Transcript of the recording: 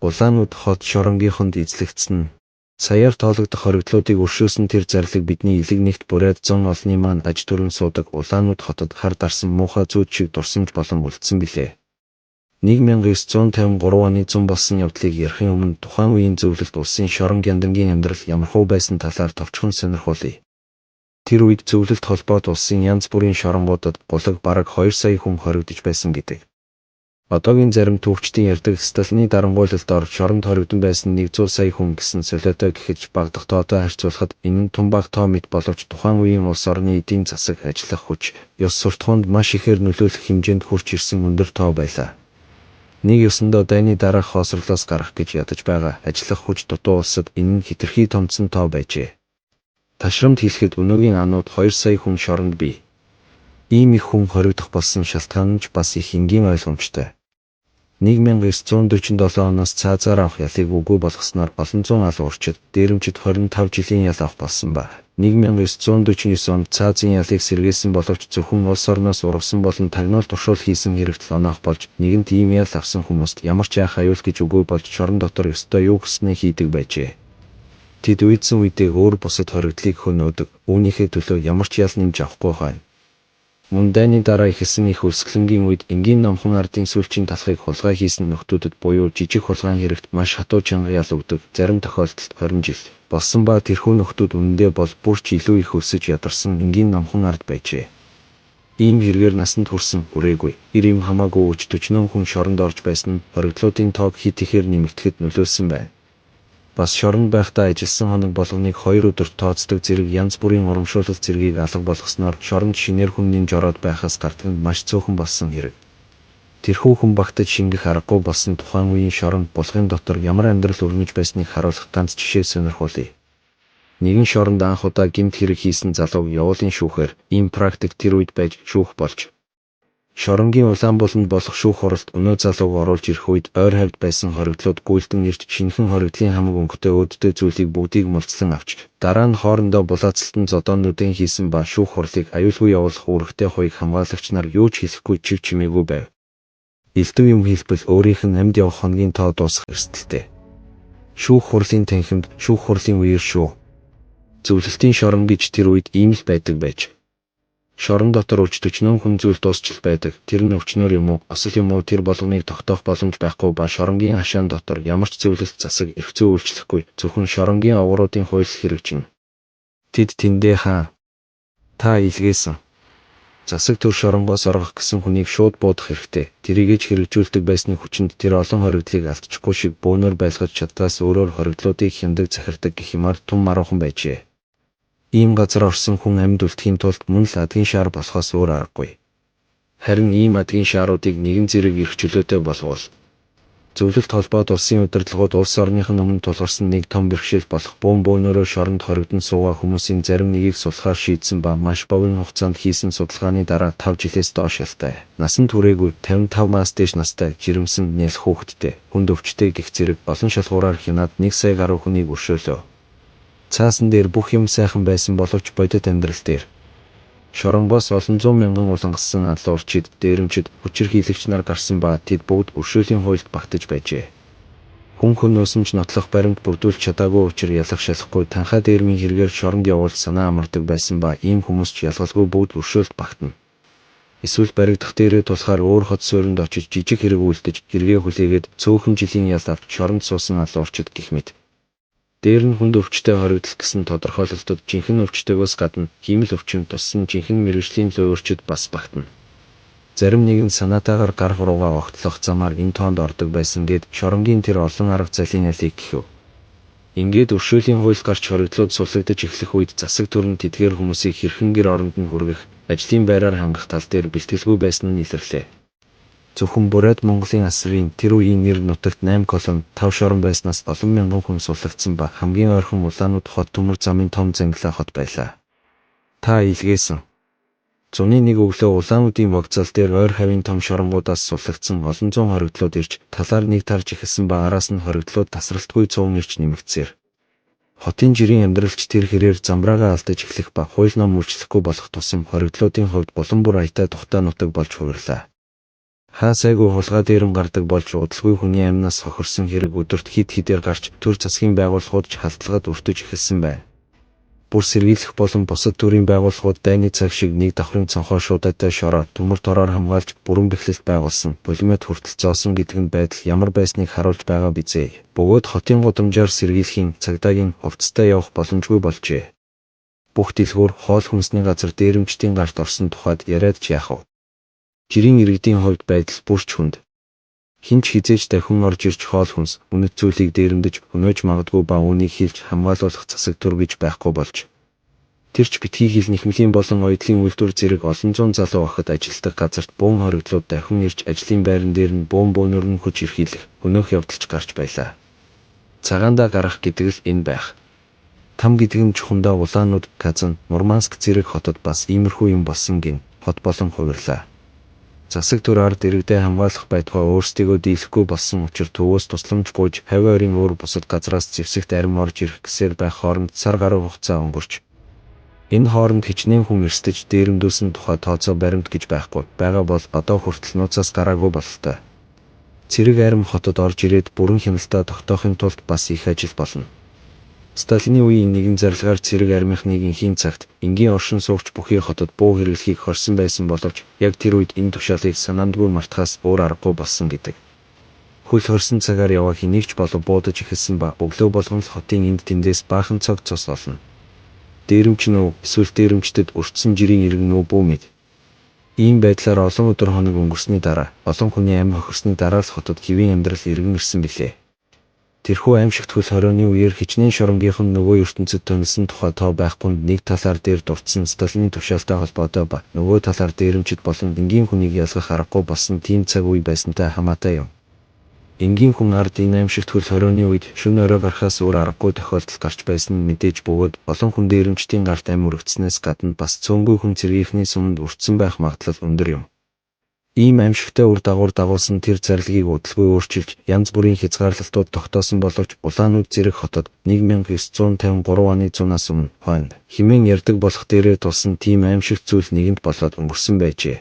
Улаануд хот шоронгийнхонд эзлэгдсэн нь. Саяар тоологдох хоригдлуудыг өршөөсөн тэр зарлиг бидний элэг нэгт бурайд зун олны маань аж түрэн суудаг Улаануд хотод хар дарсан муухай зүүд шиг дурсамж болон үлдсэн билээ. 1953 оны зун болсон явдлыг ярихын өмнө тухайн үеийн зөвлөлт улсын шорон гяндангийн амьдрал ямархуу байсан талаар товчхон сонирхуулъя. Тэр үед зөвлөлт холбоот улсын янз бүрийн шоронгуудад булаг бараг 2 сая хүн хоригдож байсан гэдэг. Одоогийн зарим түүхчдийн ярьдаг Сталины дарангуйлалд шоронд хоригдон байсан 100 сая хүн гэсэн солиотой гэхэд ч бага тоотой харьцуулахад энэ нь тун бага тоо мэт боловч тухайн үеийн улс орны эдийн засаг, ажиллах хүч, ёс суртахуунд маш ихээр нөлөөлөх хэмжээнд хүрч ирсэн өндөр тоо байлаа. Нэг ёсондоо дайны дараах хоосруулаас гарах гэж ядаж байгаа, ажиллах хүч дутуу улсад энэ нь хэтэрхий томдсон тоо байжээ. Ташрамд хэлэхэд өнөөгийн анууд 2 сая хүн шоронд бий. Ийм их хүн хоригдох болсон шалтгаан нь ч бас их энгийн ойлгомжтой. 1947 оноос цаазаар авах ялыг үгүй болгосноор олон зуун алуурчид, дээрэмчид 25 жилийн ял авах болсон ба. 1949 онд цаазын ялыг сэргээсэн боловч зөвхөн улс орноос урвсан болон тагнуул туршуул хийсэн хэрэгт л оноох болж, нэгэнт ийм ял авсан хүмүүст ямар ч айх аюул гэж үгүй болж шорон дотор ёстой юу хүссэнээ хийдэг байжээ. Тэд уйдсан үедээ өөр бусад хоригдлыг хөнөөдөг, үүнийхээ төлөө ямар ч ял нэмж авахгүй хойно. Мөн дайны дараа эхэлсэн их өлсгөлөнгийн үед энгийн номхон ардын сүүлчийн талхыг хулгай хийсэн нөхдүүдэд буюу жижиг хулгайн хэрэгт маш хатуу чанга ял өгдөг, зарим тохиолдолд 20 жил, болсон ба тэрхүү нөхдүүд үнэндээ бол бүр ч илүү их өлсөж ядарсан энгийн номхон ард байжээ. Ийм хэрэгээр насанд хүрсэн, хүрээгүй, эр эм хамаагүй өч 40 хүн шоронд орж байсан нь хоригдлуудын тоог хэт ихээр нэмэгдэхэд нөлөөлсөн байна. Бас шоронд байхдаа ажилласан хоног болгоныг хоёр өдөрт тооцдог зэрэг янз бүрийн урамшуулал зэргийг алга болгосноор шоронд шинээр хүн нэмж ороод байхаас гардаг нь маш цөөхөн болсон хэрэг. Тэрхүү хүн багтаж шингэх аргагүй болсон тухайн үеийн шоронд булгын дотор ямар амьдрал өрнөж байсныг харуулах ганц жишээ сонирхуулъя. Нэгэн шоронд анх удаа гэмт хэрэг хийсэн залууг явуулын шүүхээр ийм практик тэр үед байж шүүх болж Шоронгийн Улаанбуланд болох шүүх хуралд өнөө залууг оруулж ирэх үед ойр хавьд байсан хоригдлууд гүйлдэн ирж шинэхэн хоригдлын хамаг өнгөтэй өөдтэй зүйлийг бүгдийг мулцлан авч, дараа нь хоорондоо булаацалтан зодоон нүдэн хийсэн ба шүүх хурлыг аюулгүй явуулах үүрэгтэй хуйг хамгаалагч нар юу ч хэлэхгүй чив чимээгүй байв. Элдв юм хэлбэл өөрийнх нь амьд явах хоногийн тоо дуусах эрсдэлтэй. Шүүх хурлын танхимд шүүх хурлын үеэр шүү. Зөвлөлтийн шорон гэж тэр үед ийм л байдаг байж. Шорон дотор өч 40 хүн зүйл дуусчил байдаг. Тэр нь өвчнөр юм уу, осол юм уу тэр болгоныг тогтоох боломж байхгүй ба шоронгийн хашаан дотор ямар ч зөвлөлт засаг эрх зүй үйлчлэхгүй. Зөвхөн шоронгийн овгоруудын хууль хэрэгжинэ. Тэд тэндээ хаан та илгээсэн. Засаг төр шоронгоос оргох гэсэн хүнийг шууд буудах эрхтэй. Тэрийгээ ч хэрэгжүүлдэг байсны хүчинд тэр олон хоригдлыг алдчихгүй шиг бөөнөр байлгаж чаддагаас өөрөөр хоригдлуудыг хямдаг захирдаг гэх юмар тун маруухан байжээ. Ийм газар орсон хүн амьд үлдэхийн тулд мөн л адгийн шар болохоос өөр аргагүй. Харин ийм адгийн шааруудыг нэгэн зэрэг эрх чөлөөтэй болговол зөвлөлт холбоот улсын удирдлагууд улс орных нь өмнө тулгарсан нэг том бэрхшээл болох бөөн бөөнөрөө шоронд хоригдон суугаа хүмүүсийн зарим нэгийг суллахаар шийдсэн ба маш богино хугацаанд хийсэн судалгааны дараа 5 жилээс доош ялтай, насанд хүрээгүй, 55 маас дээш настай, жирэмсэн, нялх хүүхэдтэй, хүнд өвчтэй гэх зэрэг олон шалгуураар хянаад 1 сая гаруй хүнийг өршөөлөө. Цаасан дээр бүх юм сайхан байсан боловч бодит амьдрал дээр шоронгоос олон зуун мянган улангассан алуурчид, дээрэмчид, хүчирхийлэгч нар гарсан ба тэд бүгд өршөөлийн хуульд багтаж байжээ. Хүн хөнөөсөн ч нотлох баримт бүрдүүлж чадаагүй учир ялах шалахгүй танхаа дээрмийн хэрэгээр шоронд явуул санаа амардаг байсан ба ийм хүмүүс ч ялгалгүй бүгд өршөөлд багтана. Эсвэл баригдах дээрээ тулахаар өөр хот суурьнд очиж жижиг хэрэг үйлдэж, хэрэгээ хүлээгээд цөөхөн жилийн ял авч шоронд суусан алуурчид гэх мэт. Дээр нь хүнд өвчтэй хоригдол гэсэн тодорхойлолтод жинхэнэ өвчтөөгөөс гадна хиймэл өвчин туссан жинхэнэ мэргэжлийн луйварчид бас багтана. Зарим нэгэн санаатайгаар гар хуруугаа огтлох замаар энэ тоонд ордог байсан гээд шоронгийн тэр олон арга залын ялыг гэхэв. Ингээд өршөөлийн хууль гарч хоригдлууд суллагдаж эхлэх үед засаг төр нь тэдгээр хүмүүсийг хэрхэн гэр оронд нь хүргэх, ажлын байраар хангах тал дээр бэлтгэлгүй байсан нь илэрлээ. Зөвхөн Бурайд Монголын асрын тэр үеийн нэр нутагт 8 колони, 5 шорон байснаас олон мянган хүн суллагдсан ба хамгийн ойрхон Улаануд хот төмөр замын том зангилаа хот байлаа. Та илгээсэн. Зуны нэг өглөө Улаанудын вокзал дээр ойр хавийн том шоронгуудаас суллагдсан олон зуун хоригдлууд ирж, талаар нэг тарж эхэлсэн ба араас нь хоригдлууд тасралтгүй цуун ирж нэмэгдсээр. Хотын жирийн амьдралч тэр хэрээр замбраагаа алдаж эхлэх ба хууль ном үйлчлэхгүй болох тусам хоригдлуудын хувьд улам бүр аятай тухтай нутаг болж хувирлаа. Хаа сайгүй хулгай дээрэм гардаг болж удалгүй хүний амнаас хохирсон хэрэг өдөрт хэд хэдээр гарч төр засгийн байгууллагууд ч халдлагад өртөж эхэлсэн байна. Бүр сэргийлэх болон бусад төрийн байгууллагууд дайны цаг шиг нэг давхрын цонхоо шуудайтай шороо, төмөр тороор хамгаалж бүрэн бэхлэлт байгуулсан, пулемёт хүртэл зоосон гэдэг нь байдал ямар байсныг харуулж байгаа биз ээ. Бөгөөд хотын гудамжаар сэргийлэхийн, цагдаагийн хувцастай явах боломжгүй болжээ. Бүх дэлгүүр, хоол хүнсний газар дээрэмчдийн гарт орсон тухайд яриад ч яах вэ? Жирийн иргэдийн хувьд байдал бүр ч хүнд. Хэн ч хэзээ ч дахин орж ирж хоол хүнс, үнэт зүйлийг дээрэмдэж, хөнөөж магадгүй ба үүнийг хилж хамгаалуулах засаг төр гэж байхгүй болж. Тэр ч битгий хэл нэхмэлийн болон оёдлын үйлдвэр зэрэг олон зуун залуу охид ажилладаг газарт буун хоригдлууд дахин ирж ажлын байран дээр нь буун бөөнөр нь хүч эрхийлэх, хөнөөх явдал ч гарч байлаа. Цагаандаа гарах гэдэг л энэ байх. Там гэдэг нь чухамдаа Улаануд, Казан, Мурманск зэрэг хотод бас иймэрхүү юм болсон гэнэ, хот болон хувирлаа. Засаг төр ард иргэдээ хамгаалах байтугай өөрсдийгөө дийлэхгүй болсон учир төвөөс тусламж гуйж хавь ойрын өөр бусад газраас зэвсэгт арми орж ирэх гэсээр байх хооронд сар гаруй хугацаа өнгөрч. Энэ хооронд хэчнээн хүн эрсдэж дээрэмдүүлсэн тухай тооцоо баримт гэж байхгүй, байгаа бол одоо хүртэл нууцаас гараагүй бололтой. Цэрэг арми хотод орж ирээд бүрэн хяналтаа тогтоохын тулд бас их ажил болно. Сталины үеийн нэгэн зарилгаар цэрэг армийнхныг энхийн цагт энгийн оршин суугч бүхий хотод буу хэрэглэхийг хорьсон байсан боловч яг тэр үед энэ тушаалыг санаандгүй мартахаас өөр аргагүй болсон гэдэг. Хөл хорьсон цагаар яваа хэнийг ч болов буудаж эхэлсэн ба өглөө болгон л хотын энд тэндээс баахан цог цус олно. Дээрэмч нь үү эсвэл дээрэмчдэд өртсөн жирийн иргэн үү бүү мэд. Ийм байдлаар олон өдөр хоног өнгөрсний дараа олон хүний амь хохирсны дараа л хотод хэвийн амьдрал эргэн ирсэн билээ. Тэрхүү аймшигт хөл хорионы үеэр хэчнээн шоронгийнх нь нөгөө ертөнцөд тунилсан тухай тоо байхгүйнд нэг талаар дээр дурдсан Сталины тушаалтай холбоотой ба нөгөө талаар дээрэмчид болон энгийн хүнийг ялгах аргагүй болсон тийм цаг үе байсантай хамаатай юм. Энгийн хүн ард энэ аймшигт хөл хорионы үед шөнө орой гарахаас өөр аргагүй тохиолдол гарч байсан нь мэдээж бөгөөд олон хүн дээрэмчдийн гарт амь өргөдснөөс гадна бас цөөнгүй хүн цэргийнхний суманд өртсөн байх магадлал өндөр юм. Ийм аймшигтай үр дагавар дагуулсан тэр зарлигийг удалгүй өөрчилж, янз бүрийн хязгаарлалтууд тогтоосон боловч Улаануд зэрэг хотод 1953 оны зунаас өмнө хойно хэмээн ярьдаг болох дээрээ тулсан тийм аймшигт зүйл нэгэнт болоод өнгөрсөн байжээ.